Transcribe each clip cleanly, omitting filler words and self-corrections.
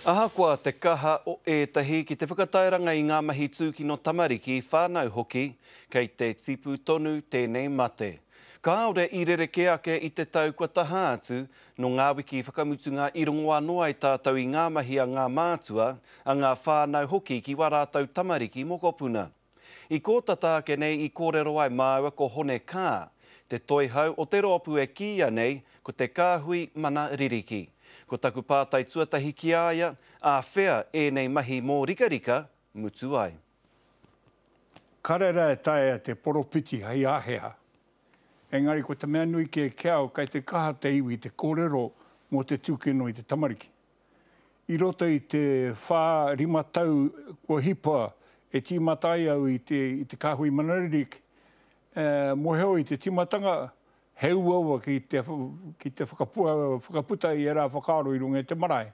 Ahakoa te kaha o ētahi ki te whakatairanga i ngā mahi tūkino tamariki, whānau hoki, kei te tipu tonu tēnei mate. Kāore i rerekē ake i te tau kua taha atu, nō ngā wiki whakamutunga i rongo anō ai tātou i ngā mahi a ngā mātua, a ngā whānau hoki ki wā rātou tamariki mokopuna. I kō tata ake nei i kōrero ai māua ko Hone Kaa, te toihau o te rōpū e kīia nei ko te Kāhui Mana Ririki. Ko taku pātai tuatahi ki a ia, āwhea ēnei mahi mōrikarika mutu ai? Kare ra e taea te poropiti hei ahea. Engari ko te mea nui ke ki au kei te kaha te iwi te korero mo te tukino i te tamariki. I roto i te wha, rima tau kua hipa e tīmata ai au i te, i te kāhui manaririki, e, mohio i te tīmatanga, he uaua ki te, ki te whakapua, whakaputa i ērā whakaaro i runga i te marae.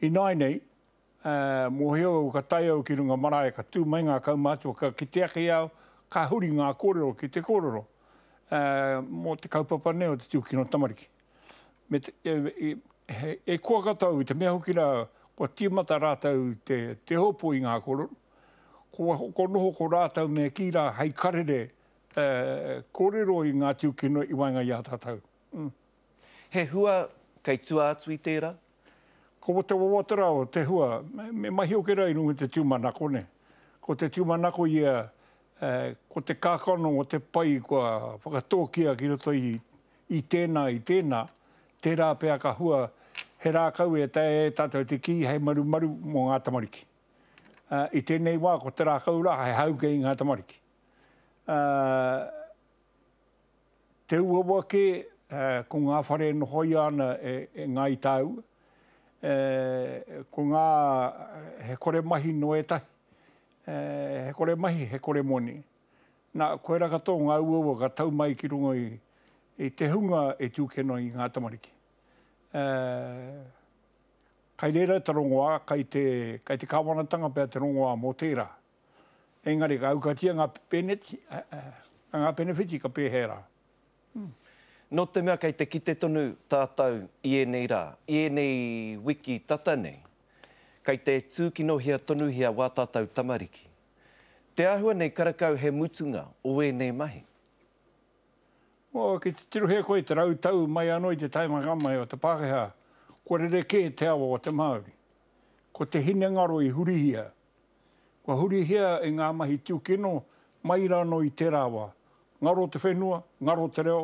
Ināinei, e, mohio au ka tae au ki runga marae, ka tū mai ngā kaumātua, ka kite ake i au, ka huri ngā kōrero ki te kōrero, e, mō te kaupapa nei o te tūkino tamariki. Me te, e, e, e koa katoa au i te mea hoki rā, kua tīmata rātou te, te hopu i ngā kōrero, kua, kua noho ko rātou me kī rā hei karere e, kōrero i ngā tūkino i waenga i a tātou. Mm. He hua kei tua atu i tērā? Ko te wawata rā o te hua, me, me mahi hoki rā i runga i te tūmanako, nē. Ko te tūmanako ia, e, ko te kākano o te pai kua whakatōkia ki roto i, i tēnā, i tēnā, tērā pea ka hua he rākau e taea e tātou te kī hei marumaru mō ngā tamariki. I tēnei wā ko te rākau rā hei hauke i ngā tamariki. Te uaua kē ko ngā whare e nohoia ana e Ngāi Tāua, ko ngā, he kore mahi nō ētahi, he kore mahi, he kore moni. Nā, koirā katoa ngā uaua ka tau mai ki runga i, i te hunga e tūkino i ngā tamariki. E, kai reira te rongoā, kai te, kai te kāwanatanga pea te rongoā mō tērā. Engari ka aukatia ngā peneti, ngā penewhiti ka pēhea rā? Hmm. Nō te mea kei te kite tonu tātou i ēnei rā, i ēnei wiki tata nei, kei te tūkinohia tonuhia wā tātou tamariki. Te āhua nei karakau he mutunga o ēnei mahi. Oh, ki te tirohia koe i te rautau mai anō i te taimaka mai o te Pākehā, kua rerekē te awa o te Māori. Ko te hinengaro i hurihia. Kua hurihia e ngā mahi tūkino mai rānō i tērā wā. Ngaro te whenua, ngaro te reo,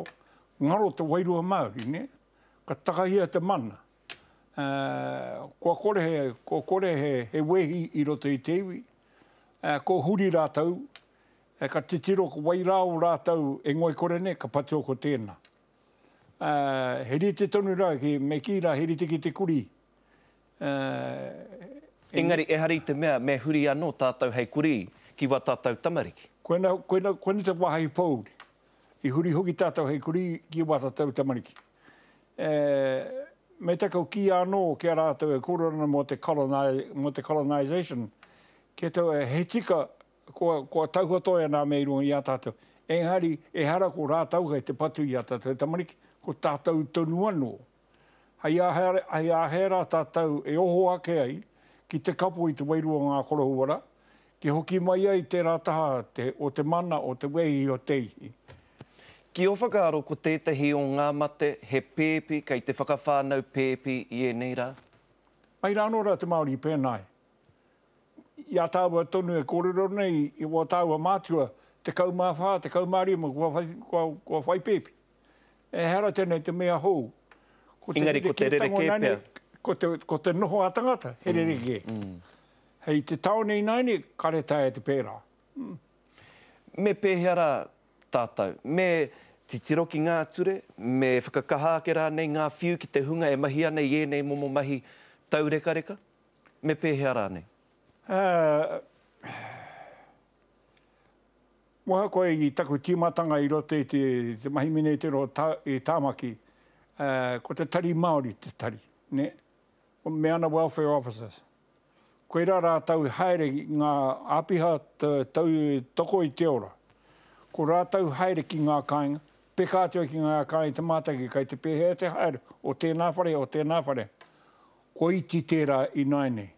ngaro te wairua Māori, nē? Ka takahia te mana. Kua kore he, kua kore he, he wehi i roto i te iwi. Kua huri rātou, ka titiro ko wai rā o rātou e ngoikore nei, ka patua ko tēnā. He rite tonu rā, ki, me kī rā, he rite ki te kurī. Engari, ehara i te mea me huri anō tātou hei kurī ki wā tātou tamariki. Koina, koina, koina te wāhi pōuri. I huri hoki tātou hei kurī ki wā tātou tamariki. E, me taku kī anō ki a rātou e kōrero ana mō te mō te colonisation, ki a tātou, he tika kua, kua tauhotoia nā mea i runga i a tātou. Engari, ehara ko rātou kei te patu i a tātou tamariki, ko tātou tonu anō. Hei āhea, hei āhea rā tātou e oho ake ai ki te kapo i te wairua o ngā koroua rā, kia hoki mai ai tērā taha te, o te mana, o te wehi, o te ihi. Ki ō whakaaro ko tētahi o ngā mate he pēpi kei te whakawhānau pēpi i ēnei rā? Mai rā anō rā te Māori i pēnā ai. I a tāua tonu e kōrero nei i wō tāua mātua, 14, 15 kua whai, kua, kua whai pēpi. Ehara tēnei te mea hou. Ko te Engari ko te rerekē pea. Ko te, ko te noho a tangata, he rerekē. Hei te tāone ināianei, kare taea te pērā. Me pēhea rā tātou? Me titiro ki ngā ture, me whakakaha ake rānei ngā whiu ki te hunga e mahi ana i ēnei momo mahi taurekareka? Me pēhea rānei? Moha koe i taku tīmatanga i roto i te mahi mineitero i Tāmaki, ko te Tari Māori te tari, nē? Me ana welfare officers. Koirā rātou i haere ki ngā āpiha tau toko i te ora. Ko rātou haere ki ngā kāinga, peka atu ai ki ngā kāinga te mātaki kai te pēhea te haere o tēnā whare, o tēnā whare. Kua iti tērā ināianei.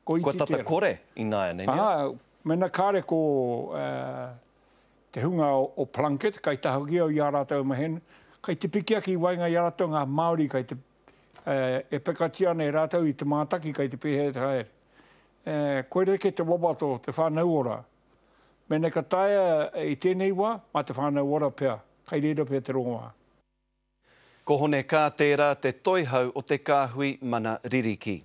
Kua iti Kua tata tērā. kore ināianei, nē? Ā, mēnā kāre ko te hunga o Plunket, kai tahuki au i a rātou mahi, kai te piki ake i waenga i a rātou ngā Māori kai te, e pekatia ana e rātou i te mātaki kai te pēhea te haere. Koirā kē te wawata o te whānau ora. Mēnā ka taea i tēnei wā, mā te whānau ora pea, kai reira pea te rongoā. Ko Hone Kaa tērā te toihau o te kāhui mana ririki.